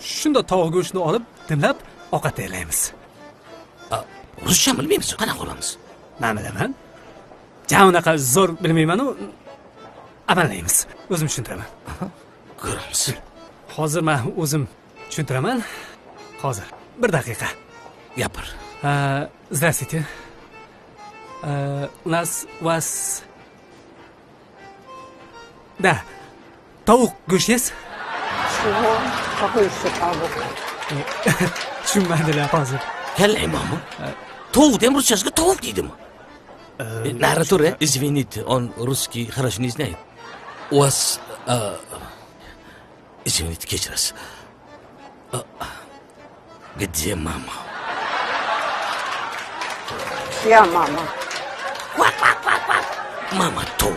Shunda tovuq go'shtini olib, dimlab ovqat tayyorlaymiz. Ruscha bilmaymiz, qanaqa qilamiz? Men bilaman. Ja unaqa zo'r bilmayman-u, amallaymiz. O'zim tushuntiraman. Ko'ramiz. Hozir men o'zim tushuntiraman. Hozir. Bir daqiqa. Gapir. Здравствуйте. У нас у вас да, tovuq go'sht есть? Чего? Какой еще tovuq? Tushunmadilar hozir. Kallang bormi? Tovuq dem ruschasiga tovuq deydimi? Nari tur, извините, он русский хорошо не знает. У вас извините, kechirasiz. Где мама? Я мама. Мама tovuq.